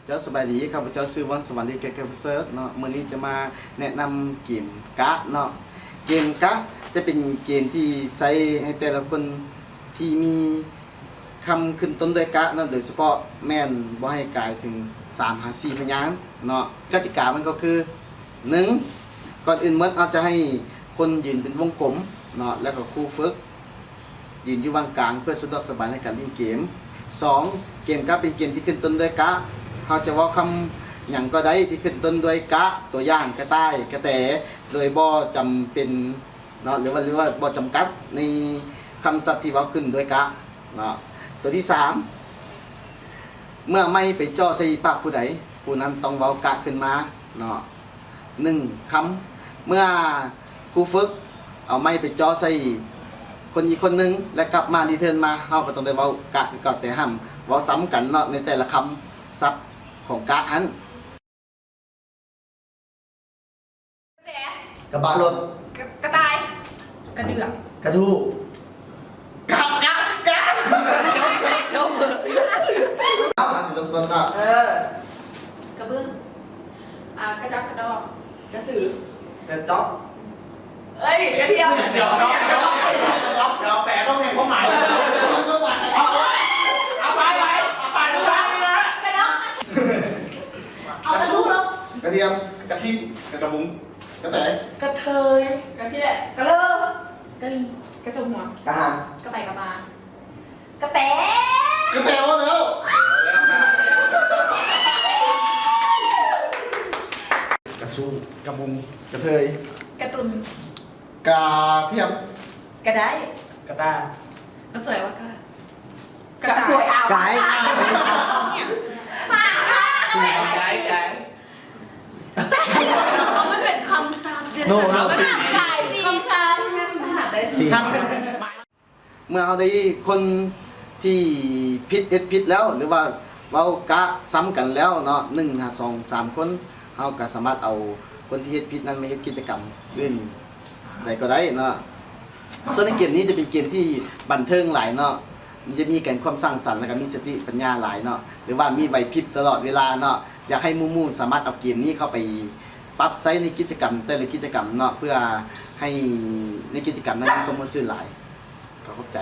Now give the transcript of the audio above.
ເຈົ້າສະບາຍດີ, ຂ້າພະເຈົ້າຊື່ ວອນສະຫວັນ ລິດແກ້ວປະເສີດເນາະ. ມື້ນີ້ຈະມາແນະນຳເກມກະເນາະ. ເກມກະຈະເປັນເກມທີ່ໃຊ້ໃຫ້ແຕ່ລະຄົນທີ່ມີຄຳຂຶ້ນຕົ້ນດ້ວຍກະເນາະ, ໂດຍສະເພາະແມ່ນບໍ່ໃຫ້ກາຍເຖິງສາມຫາສີ່ພະຍາງເນາະ. ກະຕິກາມັນກໍຄື ໜຶ່ງ ກ່ອນອື່ນໝົດເຮົາຈະໃຫ້ຄົນຢືນເປັນວົງກົມເນາະ, ແລ້ວກໍຄູຝຶກ ຢືນຢູ່ຫວ່າງກາງເພື່ອສະດວກສະບາຍໃນການຫຼິ້ນເກມ. ສອງ ເກມກະເປັນເກມທີ່ຂຶ້ນຕົ້ນດ້ວຍກະ. ເຮົາຈະເວົ້າຄຳຫຍັງກໍໄດ້ທີ່ຂຶ້ນຕົ້ນດ້ວຍກະ, ຕົວຢ່າງ ກະຕ່າຍ, ກະແຕ, ໂດຍບໍ່ຈຳເປັນເນາະ ຫຼືວ່າ ຫຼືວ່າບໍ່ຈຳກັດໃນຄຳສັບທີ່ເວົ້າຂຶ້ນດ້ວຍກະເນາະ. ຕົວທີສາມ ເມື່ອໄມ້ໄປເຈາະໃສ່ປາກຜູ້ໃດ, ຜູ້ນັ້ນຕ້ອງເວົ້າກະຂຶ້ນມາເນາະ. ໜຶ່ງຄຳ. ເມື່ອຄູຝຶກເອົາໄມ້ໄປເຈາະໃສ່ຄົນອີກຄົນໜຶ່ງ ແລະ ກັບມາ return ມາ, ເຮົາກໍຕ້ອງໄດ້ເວົ້າກະຄືເກົ່າ, ແຕ່ຫ້າມເວົ້າຊ້ຳກັນເນາະ ໃນແຕ່ລະຄຳສັບຂອງກະຫັ້ນ. ກະບະລົດ. ກະ ກະຕ່າຍ. ກະເດືອກ. ກະທູ້. ກະ ກະ ກະ ເອົາ ຊິລົງຕົ້ນເນາະ. ເອີ ກະເບື້ອງ. ອ່າ ກະດັກ ກະດອກ. ກະສື. ກະຕ໊ອກ. ເອີຍ ກະທຽມ. ດຽວ ດຽວ ດຽວ ດຽວ ແປຕ້ອງໃຫ້ຄວາມໝາຍ. ເອົາ ເອົາໄປ ໄປ ໄປ ໄປ ກະດອກ. ເອົາກະດູກ. ກະທຽມ. ກະທິ. ກະກະບຸງ. ກະແຕ. ກະເທີຍ. ກະຊິແລະ. ກະເລີ. ກະລີ. ກະຈົມຫົວ. ກະຫາ. ກະໄປກະມາ. ກະແຕ. ກະແຕວ່າແລ້ວ. ກະຊູ. ກະບຸງ. ກະເທີຍ. ກະຕຸ່ນ. ກະທຽມ. ກະໄດ້. ກະຕ່າ. ກະສວຍວ່າກະ ກະສວຍເອົາ ກາຍ ກາຍ ກາຍ. ເອົາ ມັນເປັນຄຳສັບເດ້. ໂນ ໂນ ກາຍ ສີ່ຄຳ. ເມື່ອເຮົາໄດ້ຄົນທີ່ຜິດ ເຮັດຜິດແລ້ວ ຫຼືວ່າເວົ້າກະຊ້ຳກັນແລ້ວເນາະ ໜຶ່ງຫາສອງສາມຄົນ, ເຮົາກໍສາມາດເອົາຄົນທີ່ເຮັດຜິດນັ້ນມາເຮັດກິດຈະກຳອື່ນໃດກໍໄດ້ເນາະ. ສ່ວນໃນເກມນີ້ຈະເປັນເກມທີ່ບັນເທີງຫຼາຍເນາະ, ມັນຈະມີການຄວາມສ້າງສັນ ແລ້ວກໍມີສະຕິປັນຍາຫຼາຍເນາະ ຫຼືວ່າມີໄຫວພິບຕະຫຼອດເວລາເນາະ. ຢາກໃຫ້ໝູ່ໆສາມາດເອົາເກມນີ້ເຂົ້າໄປປັບໃຊ້ໃນກິດຈະກຳແຕ່ລະກິດຈະກຳເນາະ ເພື່ອໃຫ້ໃນກິດຈະກຳນັ້ນມີຄວາມມ່ວນຊື່ນຫຼາຍ. ຂໍຂອບໃຈ.